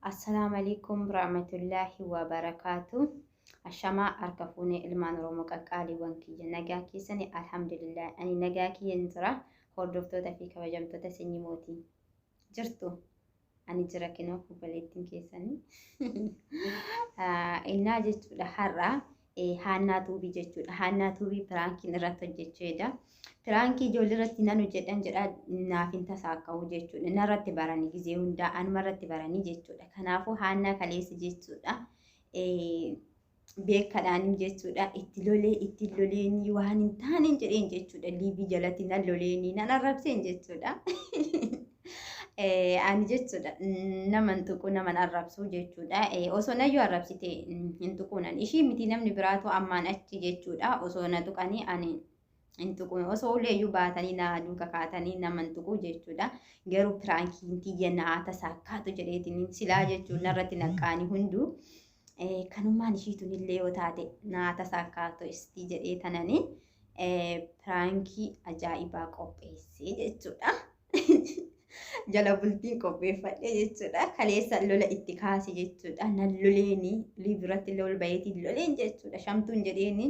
Assalaamu alaikum rahmatullahi wa barakaatu. Ashamaa harka fuunee ilmaan Oromoo qaqqaaliiwwan kiyya nagaa keessani alhamdulillah ani nagaa kiyyan jira hordoftoota fi kabajamtoota sanyii mootii jirtu ani jira kinoo obboleettiin keessanii. Innaa jechuudha har'a Haannaa Tuubii jechuudha. Haannaa Tuubii piraankiin irratti hojjechuudha. Piraankii ijoollee irratti nan hojjedhan jedha naaf hin tasaakka'u jechuudha. Narratti baranii gizee hundaa anuma irratti baranii jechuudha. Kanaafuu Haannaa kaleessa jechuudha. Beekadhaan jechuudha. Itti lolee itti loleenii waan hin taaneen jedheen jechuudha. Liivii jalatti nan loleenii nan arrabseen jechuudha. Ani jechuudha naman tuqu naman arrabsuu jechuudha. Osoo nayyuu arrabsite hin tuquunan ishii miti namni biraatu ammaan achi jechuudha. Osoo na tuqanii ani hin tuqu osoo uleeyyuu baatanii na duuka kaatanii naman tuqu jechuudha. Garuu piraankiin tiyya naa tasaakkaatu jedheetiin silaa jechuun narratti naqqaanii hunduu kanumaan ishiitun illee yoo taate naa tasaakkaatu istii jedhee tananii piraankii ajaa'ibaa qopheessee jechuudha. Jala bultiin qopheeffadhe jechuudha. Kaleessa lola itti kaase jechuudha. Nan loleeni liibiratti illee ol baheetiin loleen jechuudha. Shamtuun jedheeni.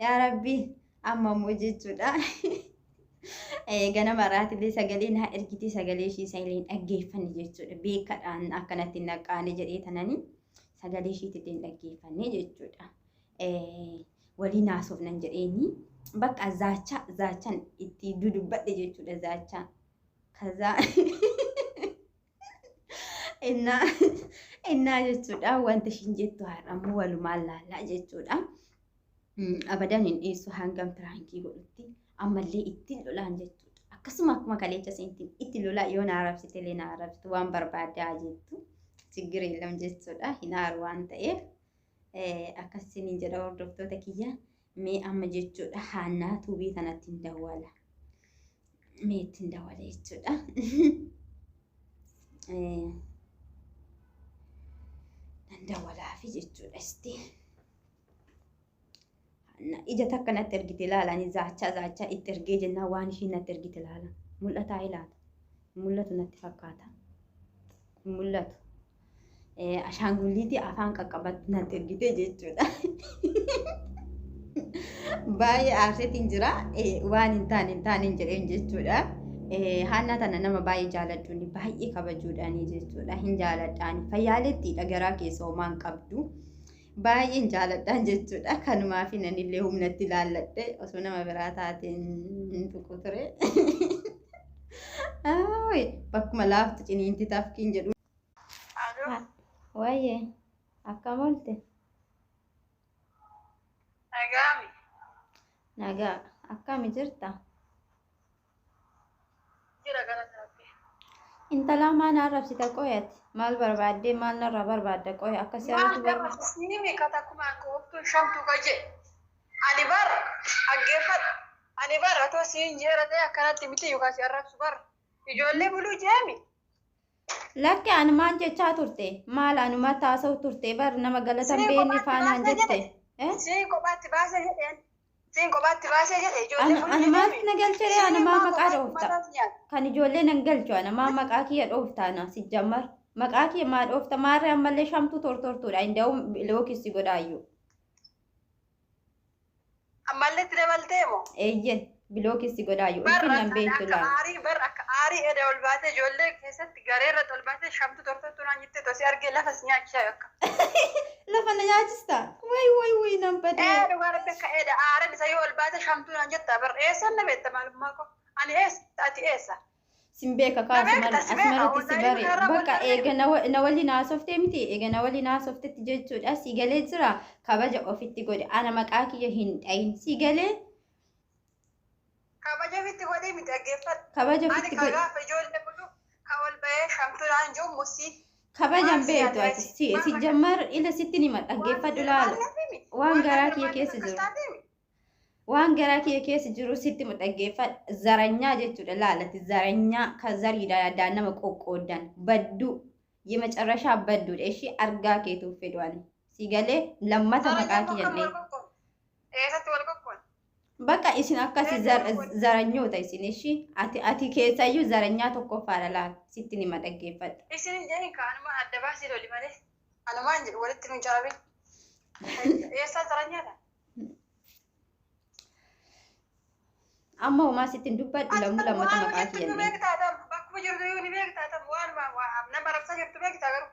Yaa Rabbi amma immoo jechuudha. Ganama irraatillee sagalee naa ergitee sagalee ishii isa illee dhaggeeffanne jechuudha. Beekadhaan akkanatti naqaane jedhee tanani sagalee ishiitillee hin dhaggeeffanne jechuudha. Waliin haasofnan jedheeni bakka zaachaa zaachaan itti dudubbadhe jechuudha zaachaa. Kazaa innaa innaa jechuudha wanta ishiin jettu har'ammoo walumaan laallaa jechuudha. Abadan hin dhiisu hangam piraankii godhutti ammallee ittiin lolaan jechuudha. Akkasuma akkuma kaleecha seentiin itti lolaa yoo na arrabsite illee na arrabsitu waan barbaaddaa jettu. Chiggir yelam jechuudha hin aaru waan ta'eef. Akkas isiniin jedha hordoftoota kiyya mee amma jechuudha Haannaa Tuubii kanatti hin dawwala. Mee ittiin dawwala jechuudha. Nan dawwalaafi jechuudha isti. Ija takka natti ergite ilaala ani zaachaa zaachaa itti ergee jennaan waan ishiin natti ergite ilaala. Mul'ataa ilaata. Mul'atu natti fakkaata. Mul'atu. Ashaangulliitii afaan qaqqabattu natti ergite jechuudha. Baay'ee aarseetiin jira. Waan hin taane hin taane hin jedheen jechuudha. Haannaa tana nama baay'ee jaaladhuuni baay'ee kabajuudhaani jechuudha. Hin jaaladhaani. Fayyaaleettiidha garaa keessa homaa hin qabdu. Baay'een jaaladhaan jechuudha. Kanumaaf anillee humnatti ilaalladhe osoo nama biraa taateen hin tuqu ture. Bakkuma laaftu ciniinti tafkiin jedhu. Alo. Waayee akkam oolte? Nagaami. Nagaa akkami jirta? Jira galata Rabbi. Intalaa maa na arrabsita qoyati? Maal barbaaddee maal narraa barbaadda qoya akka si Maal arrabsu barbaadda? arrabsisiimi ka takkuma akka ooftuun shamtu ka jedhe. Ani bar dhaggeeffadhu. Ani bar atoo siin jeera ta'e akkanatti miti yookaan si arrabsu bar. Ijoollee buluu jeemi. Lakki anumaan jechaa turte maal anumatti haasa'u turte bar nama galata hin Siin beekne kophaatti faanaan baasee jette. jedhe. Eh? Siin kophaatti baasee jedheen. Siin kophaatti baasee jedhe ijoollee Anu buluu anumaatti jeemi. na galchere Siin anumaa maa maqaa kophaatti dhoofta. mataas nyaata. Kan ijoollee nan galchu ana maa maqaa kiyya dhoofta ana sijjammar. Maqaa kiyya maa dhoofta maarree ammallee shamtuu tortortuudha inda'uu lookissi godhaayyuu. Ammallee itti dabaltee moo? Eeyyen bilookis si godhaayyu Bar ulfinna hin akka beektu akka laal. aarii bar akka aarii eda ol baatee ijoollee keessatti garee irratti ol baatee shamtu tortortuu naan jettee tosii argee lafa si nyaachisaa akka. Lafa na nyaachista? Way way way nan badee. Ee dhugaa rabbi akka eda aaren isa yoo ol baate shamtuu naan jetta bar eessan na beekta maalummaa koo ani eessa ati eessa. Sin beeka kaa Na beekta si beeka asumarratti si online bare kanarra bakka wal eega na wa- na waliin haasoftee miti eega na waliin haasoftetti jechuudha si galee jira kabaja ofitti godhe ana maqaa kiyya hin dhayin si galee Kabaja ofitti godhii miti dhaggeeffadhu. Kabaja Ani ofitti ka godhi. gaafa ijoollee bulu ka ol bahee shamtuu naan jiru musii. Kabaja Maal hin si beektu yaadde ati si? si Maal si rakkate? jammar ila sitti nima Waan dhaggeeffadhu laala hirmaanneef miti. waan Waan garaa kiyya hirmaanneef keessa akkas jiru. taatee miti. Waan garaa kiyya keessa jiru sitti hima dhaggeeffadhu. Zaranyaa jechuudha laalati zaranyaa ka zariidhaan addaan nama qoqqooddan badduu yemecarrashaa badduudha ishii argaa keetuuf fedhu ani si galee lammata Zaranyaa maqaa immoo kiyya akkam hin wal qoqqoodde? Eessatti wal qoqqoodde? Bakka isin akkasi zaranyoota isin ishi ati keessayyuu zaranyaa tokkoffaadha laal sitti nima dhaggeeffadha. Isin hin jedhin ka anuma adda baasii loli malee. Anumaan jedhu walitti nun carabin. Eessaa zaranyaadha? Amma homaa sitti hin dubbadhu lamuu lammata Waanuma maqaa jirtu kiyya ni hin beektaa tam. Bakkuma jirtu iyyuu ni beektaa tam. Waanuma nama arrabsaa jirtu beektaa garuu.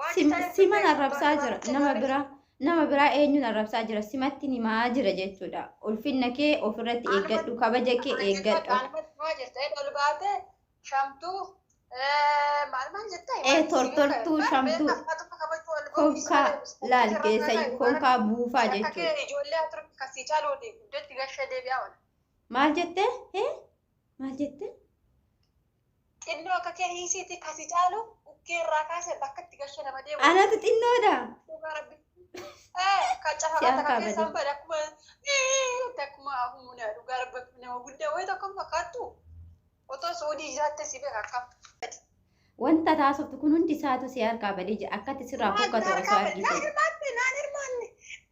Waan jechaa jirtu Siman beektaa. arrabsaa jira nama biraa nama biraa eenyuun arrabsaa jira simatti himaa jira jechuudha. Ulfinna kee ofirratti eeggadhu kabaja kee eeggadhu. Anumatti maa jirta ol baatee shamtuu maal maal jettaa? Tortortuu shamtuu konkaa laal keessayyuu konkaa buufaa Akka jechuudha. kee ijoollee haa kasii caaluu iddootti gashee deebi'aa oola. Maal jette? Maal jette? Xinnoo akka kee hiisiiti kasii caalu ukkee irraa kaasee bakka itti gashee nama deemu. Anatu xinnoodha. Dhugaa rabbi. Kan Si cafa kan harkaa bade. keessaan bade akkuma akkuma humna dhugaa rabbi nama guddaa wayii tokko hin fakkaattu. Otoo Suudii jiraatte si beeka akkam. Wanta taasiftu kun hundi isaatu si harkaa badee jira. Akkatti sirraa fokkatu osoo Naan argite. hirmaanne naan hirmaanne.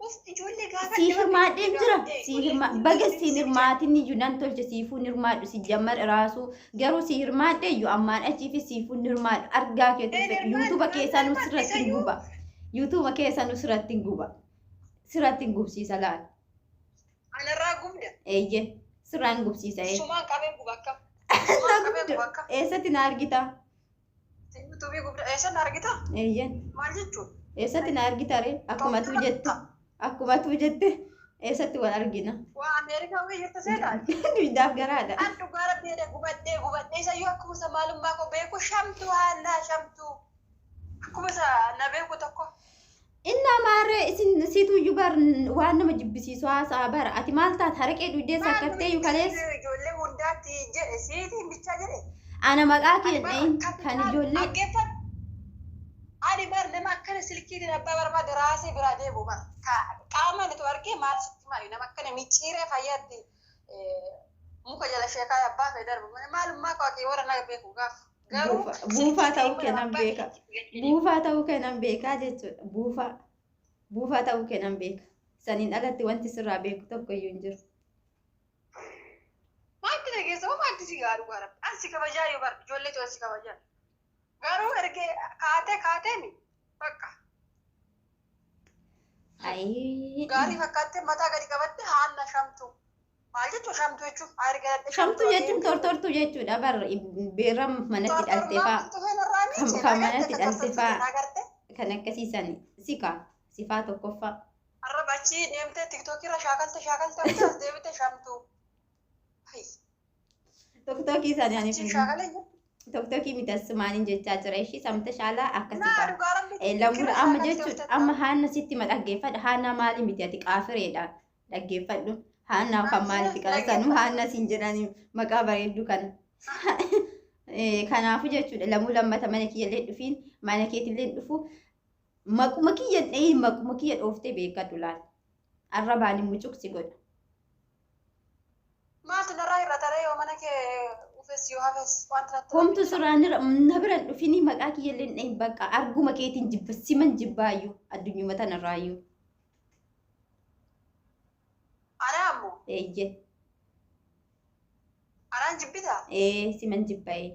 Uf ijoollee gaafa. Si hirmaadheen jira. Si hirma baga siin hirmaatin iyyuu nan tolche siifuun hirmaadhu si jammar iraasuu garuu si hirmaadhe iyyuu ammaan achii fi siifuun hirmaadhu argaa keetu fedhu yuutuuba keessaa nu sirratti hin guba. Yuutuuba keessaa nu sirratti hin guba. Sirratti hin gubsiisa laal. Anarraa gubda. Eeyye sirraa hin gubsiisa ee. Sumaan qabee guba akkam. Na Sumaan qabee gubda. guba akkam. Eessatti na argita? Yuutuubii gubda. Eessa na argita? Eeyye. Maal jechuun? Eessatti na argita ree? Akkuma tuu jette. Akkuma tuu jette. Eessatti wal argina? Waa Ameerikaa wayii jirta seetaa? Dugdaaf garaadha. An dhugaa rabbi jedhe gubadhee gubadhee isayyuu akkuma isa maalummaa koo beeku shamtuu haallaa shamtuu. Akkuma isa na beeku tokko. Innaa maarree isin situyyuu bar waan nama jibbisiisu haasa'a bara. Ati maal taate haraqee dhugdee Maal nama sakkarteeyyuu kaleessa. jibbisiisu ijoollee hundaatti jedhe siitiin bichaa jedhe. Ana maqaa Ani kee bar hin dhahin akkatti kan caalu ijoollee dhaggeeffadhu. Ani bar nama akkana silkiitiin abbaa barbaade raasee biraa deemu bar. Qaamaan itoo argee maal sitti maayu nama akkana micciiree fayyaatti muka jala sheekaa abbaa fee darbu malee maalummaa koo ati warra na beeku gaaf. Garuu buufaa ta'uu silkiitiin kee nama nan abbaa beeka. fedhe Buufaa ta'uu kee nan beekaa jechuudha. Buufaa. Buufaa ta'uu kee nan beeka. Saniin alatti wanti sirraa beeku tokko iyyuu hin jiru. Maaltu na keessa hoo maaltu si gaadhu gaara? An si kabajaa yoo bar ijoollee too si kabajaa. Garuu ergee kaatee kaatee mi bakka Ayii. gaarii fakkaattee mataa gadi qabatte haala shamtuu. Maal jechuun shamtuu jechuun erga Shamtuu jechuun tortortuu jechuudha bar beerra manatti dhalte faa kan manatti dhalte faa kan akkasiisan sika sifaa tokkoffaa. Arraba achii deemtee tiktookii irra shaakalte shaakalte as deebite shamtuu. Tiktookii isaanii ani Achii shaakalee jirtu. Tiktookii miti asumaaniin jechaa jira ishii samta shaalaa akkasi Naa qaba. dhugaa rabbi Lamura amma jechuun amma haanna sitti ma dhaggeeffadha haanna maali miti ati qaafireedha dhaggeeffadhu haanna kan maalitti qarasanuu haanna siin jedhanii maqaa bareedduu kana. Kanaafu jechuudha lamuu lammata mana kiyyallee dhufiin mana keetillee dhufu maquma kiyya dhahiin maquma kiyya dhooftee beekadhu laal. Arrabaan mucuqsi godha. Maaltu narraa hir'ata ree yoo mana kee ufes yoo hafes wanta natti Homtu sirraa na biran dhufinii maqaa kiyyallee dhahiin bakka arguma keetiin jibba siman jibbaayyuu addunyuma tanarraayyuu. Anaa ammoo Eeyye. anaan jibbitaa? Ee siman jibbaa'ee.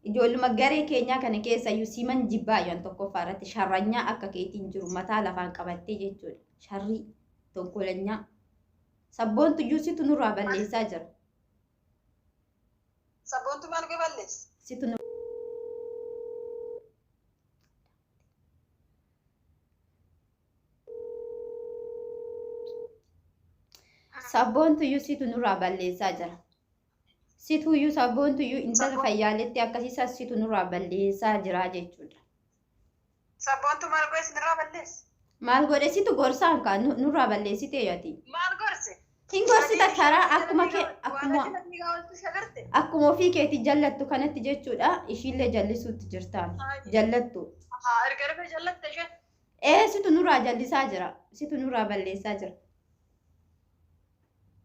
Ijoolluma garee keenyaa kana keessayyuu siman jibbaayyuu an tokkoffaa irratti sharranyaa akka keetiin jiru mataa lafaan qabattee jechuudha. Sharrii tonkolanyaa. Sabboontuyyuu situ nurraa balleessaa jira. Sabboontu maal kee balleessa? Situ nu Sabboontuyyuu situ nurraa balleessaa jira. Situyyuu sabboontuyyuu intala fayyaaletti akkasiisa situ nurraa balleessaa jira jechuudha. Sabboontu maal godhe sinirraa balleessa? Maal godhe situ gorsaan kaa nurraa balleessitee yooti. Maal gorse? Hin gorsita karaa akkuma kee akkuma akkuma ofii keetii jallattu kanatti jechuudha ishiillee jallisuutti jirtaan jallattu. Erga dhufee jallatte isheen. Ee situ nurraa jallisaa jira situ nurraa balleessaa jira.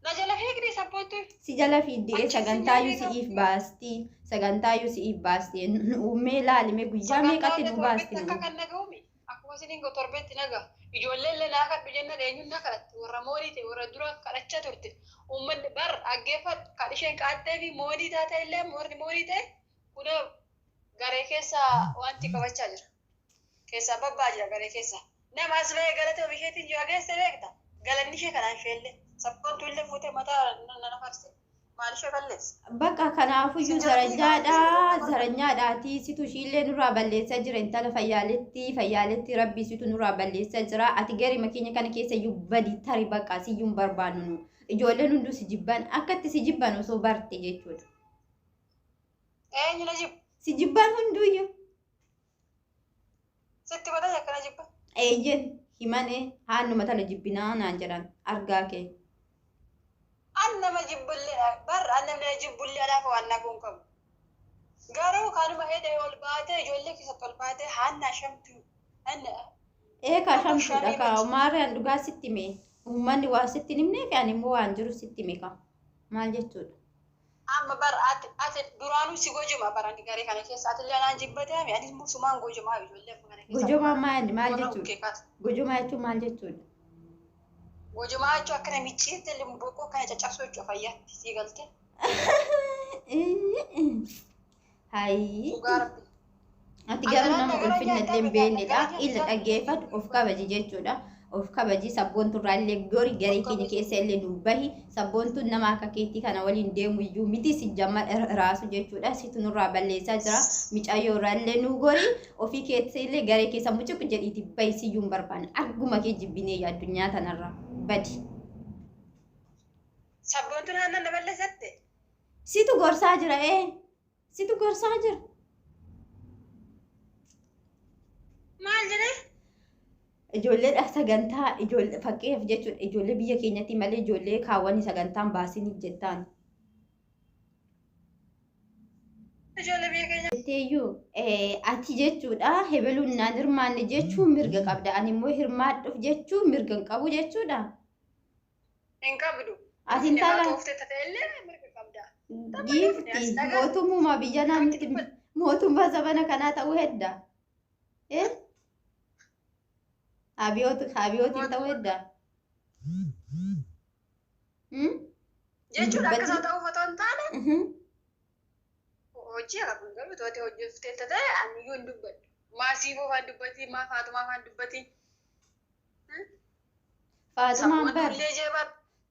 Na jala fiigdi sabboontu. Si jala fiiddee sagantaayyuu si'iif baasti sagantaayyuu si'iif baasti uumee laalime guyyaa meeqatti nu baasti Akka nu. kan naga'uumi. Akkuma Kosiniin koo torbeetti naga. Ijoollee illee naa kadhu jennaan eenyuun na kadhatte warra moodii ta'e warra dura kadhachaa turte. Uummanni bar dhaggeeffadhu kan isheen qaaxxee fi moodii taate illee warri moodii ta'e kunoo garee keessa wanti qabachaa jira. Keessaa babbaa jira garee keessa. Nama as ba'ee galata isheetiin jiru geesse beekta. Galanni ishee kanaan isheellee sabboontu illee fuutee mataa nana farse. Maal ishee balleessa? Bakka kanaafuyyuu zaranyaadha zaranyaadhaati situ ishiillee nurraa balleessaa jira intala fayyaaletti fayyaaletti rabbii situ nurraa balleessaa jira ati garee makiina kana keessa iyyuu badi tari bakka siyyuu hin barbaannu nu ijoolleen hunduu si jibban akkatti si jibban osoo barte jechuudha. Eenyu na jibba? Si jibban hunduuyyuu. Sitti mataa akkana jibba? Eeyyen himane haannuma tana jibbinaa naan jedhan argaa kee. An nama jibbullee bar an namni na jibbullee anaaf waan naguun qabu. Garuu kanuma hidhee ol baatee ijoollee keessatti ol baatee haanna shamtu. Hanna Eekaa shamtuudha kaa maarreen dhugaa sitti hime uummanni waa sitti hin himnee fi ani immoo waan jiru sitti hime kaa maal jechuudha. Amma bar ati duraanuu si gojuma bar ani garee kana keessa ati illee anaan jibbatee ami anis musumaan gojumaa ijoollee kana keessa. Gojomaa maal maal Warra jechuudha? ukkee kaasa. Gojomaa jechuun maal jechuudha? Gojumaa jechuun akkana micciirte illee boqoo kana caccabsuu jechuudha fayyaatti sii galte. Hayi. Dhugaa rabbi. Ati garuu nama ulfinna illee hin beeknedha. Illa dhaggeeffatu of kabaji jechuudha. Of kabaji sabboonturraa illee gori garee keenya keessa illee nu bahi. Sabboontuun nama akka keetii kana waliin deemu iyyuu miti si jamma raasu jechuudha. Situ nurraa balleessaa jira. Micayyoo irraa illee nu gori. Ofii keessa illee garee keessa mucuq jedhiiti bahi siyyuu hin barbaanne. Arguma kee jibbinee addunyaa tanarraa badi. Sabboontuun aannan na balleessatte. Situ gorsaa jira ee. Situ gorsaa jira. Maal jedhee? Ijoolleedha sagantaa ijoollee fakkeenyaaf jechuudha ijoollee biyya keenyatti malee ijoollee kaawwanii sagantaan baasanii jettaan. Ijoollee biyya keenya. Jetteeyyuu ati jechuudha hebeluun naan hirmaanne jechuun mirga qabda ani immoo hirmaadhuuf jechuun mirga hin qabu jechuudha. Hin qabdu. Ati intala Tooftee ta'e illee mirga qabda. giifti mootummaa biyya naannootti mootummaa zabana kanaa ta'uu hedda. Abiyootiin ta'uu hedda. Jechuudha akka isaa ta'uuf otoo hin taane hojii akka kun garuu to'atee hojjettee ta'e ani iyyuu hin dubbadhu. Maa siifoo faan dubbatii, maa faatumaa faan dubbatii. Faatumaan bari. Sabboontuu illee bar.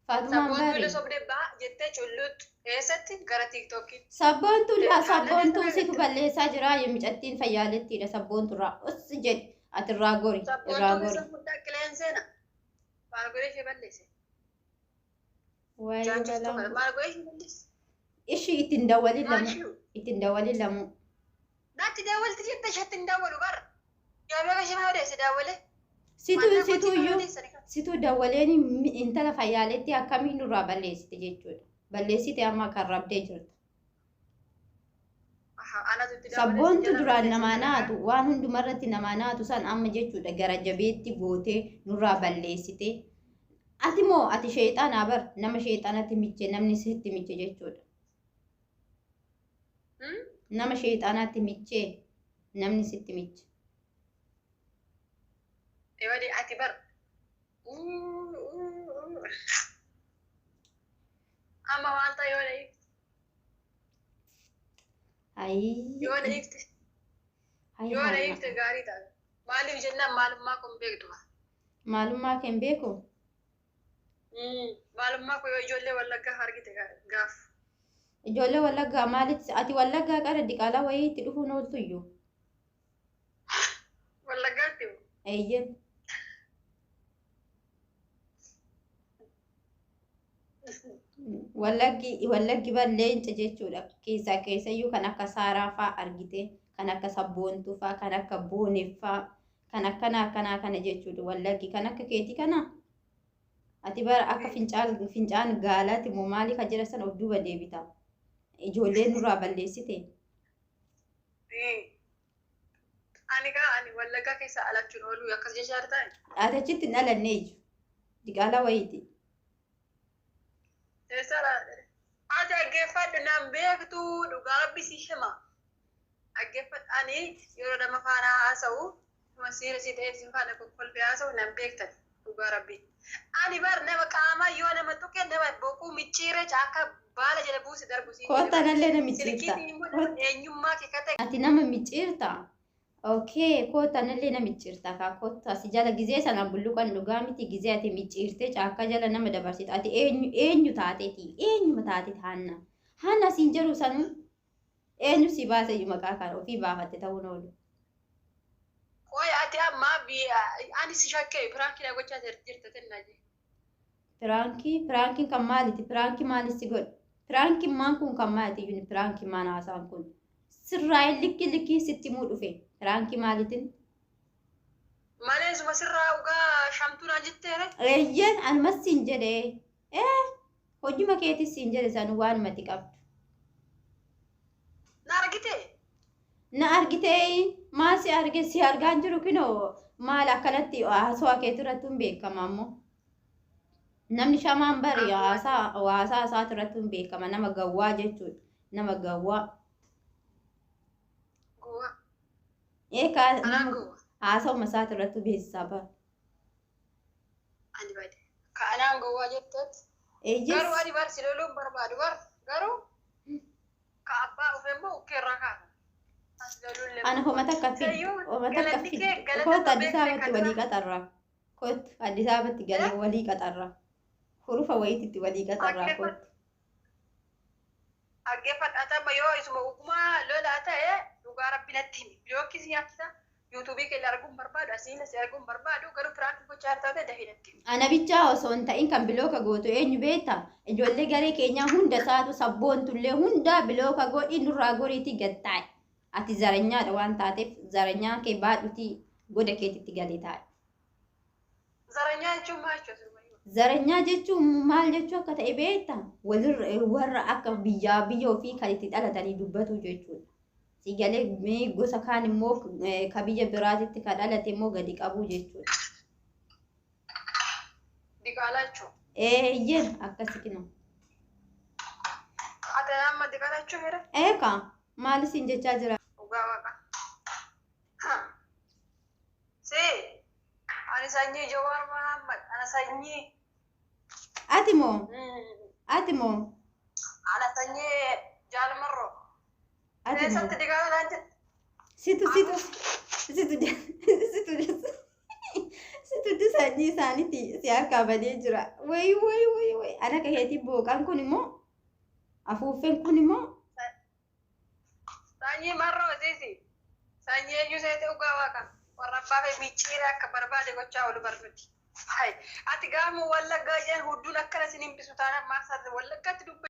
Faatumaan Sabboontuu bari. illee sobdee ba'a jettee culluutti eessatti gara tiiktookiitti. Sabboontuu laa sabboontuu situ balleessaa jira micattiin fayyaaleettiidha sabboonturraa us jedhi ati irraa gori irraa Sabboontuun gori. isa guddaa qileenseena. Maal godhee ishee balleesse? Waayee Jaanjiftuu balaa. kana maal godhee ishee balleesse? Ishii ittiin dawwalin Maal lamu ishee? ittiin dawwalin lamu. Naatti daawwalti jette isheetti hin daawwalu bara. Yaamee ishee maa odeesse daawwalee? Situu situuyyuu situu dawwaleen intala fayyaaleetti akkamiin nurraa balleessite jechuudha. Balleessite amma kan rabdee jirta. Sabboontu duraan namaa naatu waan hundumarratti namaa naatu san amma jechuudha gara jabeetti gootee nurraa balleessite. Ati moo ati sheexanaa bar nama sheexanatti miche namni sitti miche jechuudha. Nama sheexanaatti michee namni sitti miche. Eewwadi ati bar. Amma waan ta'e yoo na ifte. Ayii. Yoo na ifte. Ayii Yoo na haala. ifte gaarii ta'a. Maaliif jennaan maalummaa kun beektu. Maalummaa kee hin beeku? Maalummaa kun yoo ijoollee wallaggaa argite gaaf. Ijoollee wallaggaa maalitti ati wallaggaa qara diqaalaa wayii itti dhufuun ooltuyyuu. Wallaggaatti moo? Eeyyen. Wallaggi wallaggi bar leenca jechuudha. Keessaa keessayyuu kan akka saaraa faa argite, kan akka sabboontuu faa, kan akka booneef faa, kan akkana akkanaa kana jechuudha. Wallaggi kan akka keetii kana. Ati bara akka fincaan fincaan gaalaati moo maali ka jira sana of duuba deebita. Ijoolleen nurraa balleessite. Ani gaa ani wallaggaa keessa alachuun ooluu akkas jechaa ta'e. Ati achitti hin dhalanne iyyu. Diqaalaa wayiiti. Ati dhaggeeffadhu nan beektu dhugaa rabbi si hima. Dhaggeeffadhu ani yeroo nama faana haasa'u Masiira si ta'e si faana kokkolfee haasa'u nan beektan dhugaa rabbi. Ani bar nama qaamaa yoo nama tuqe nama boquu micciiree caakkaa baala jala buuse darbu siin jedhe Kottaa bar. nallee na micciirta. Silkiitiin immoo nama eenyummaa kee ka ta'e. Ati nama micciirta? Okay, kottaa nallee na micciirta kaa kottaa si jala gizee sana bulluqan dhugaa miti gizee ati micciirtee caakkaa jala nama dabarsita. Ati eenyu eenyu taateeti? Eenyuma taateeti Haanna? Haanna siin jedhu sanuu eenyu si baase iyyuu maqaa kana ofii baafatte ta'uun oolu. Qoy ati amma ani si shakkee piraankii na gochaa jirta tennaa jee. Piraankii piraankiin kan maaliti? Piraankii maalis si godhe? Piraankiin maan kun kan maaliti iyyuu piraankii maan haasaan kun? Sirraa likki likkii sitti himuu dhufe. Piraankii maalitin? Malee suma sirraa dhugaa shamtuu naan jetteere. Eeyyeen anumas siin jedhe. Ee hojuma keetis siin jedhe san waanumatti qabdu. Na argite? Na argitee maal si arge si argaan jiru kinoo maal akkanatti haasawaa keetu irratti hin beekama ammoo. Namni shamaan bari haasaa haasaa isaati irratti hin beekama nama gawwaa jechuudha. Nama gawwaa. Gowwaa. Ee kaa Anaan nama gowwaa. haasawuma isaati irratti beeksisaa bara. Ani bade. Ka anaan gowwaa jetteet. Eeyyes. Garuu ani bar si loluun barbaadu bar garuu ka abbaa dhufe immoo ukkee irraa kaasa. As loluun Ana homa takka fiddu Sayyuu homa takka galanni kee fiddu galata kootu nu Addis beekte Ababatti kan walii dura. qaxarra. Kootu Addis Ababatti galee walii qaxarra. Hurufa wayiititti walii qaxarraa kootu. Dhaggeeffadha yoo isuma ogumaa lolaa ta'e dhugaa rabbi natti himi. Yookiis nyaachisa yuutuubii keenya arguun barbaadu asiin asii arguun barbaadu garuu piraankii gochaa taate dafii natti himi. Ana bichaa osoo hin ta'in kan bilooka gootu eenyu beekta? Ijoollee garee keenyaa hunda isaatu sabboontullee hundaa bilooka godhi nurraa goriitii gad taa'e. Ati zaranyaadha waan taateef zaranyaa kee baadhutii goda keetitti galee taa'e. Zaranyaa jechuun maal jechuudha? Zaranyaa jechuun maal jechuu akka ta'e beekta? Walirra warra akka biyyaa biyya ofii kan itti dhalatanii dubbatu jechuudha. Si galee mee gosa kaan immoo ka biyya biraatitti ka dhalate immoo gadi qabuu jechuudha. Diqaalaa jechuudha. Eeyyee akkasi kinoo. Ati amma diqaalaa jechuun hira? Eekaa maal isin jechaa jira? Dhugaa waaqa. See ani sanyii Jawaar Mohammad ana sanyii. Ati moo? Ati moo? Ana sanyii Jaalmarroo. Ati moo? Eessatti diqaalaa naan jette? Situ situ situ situ situ sanyii isaaniitti si harkaa badee jira. Wayi wayi wayi wayi ana kaheetii booqaan kun immoo afuuffeen kun immoo Sanyii marroo siisi. Sanyii eenyu seete dhugaa waaqa. Warra abbaa fi micciiree akka barbaade gochaa oolu barnuti. Ati gaafa wallaggaa jedhan hudduun akkana isin hin bisu taanaan maal wallaggaatti dubbatu.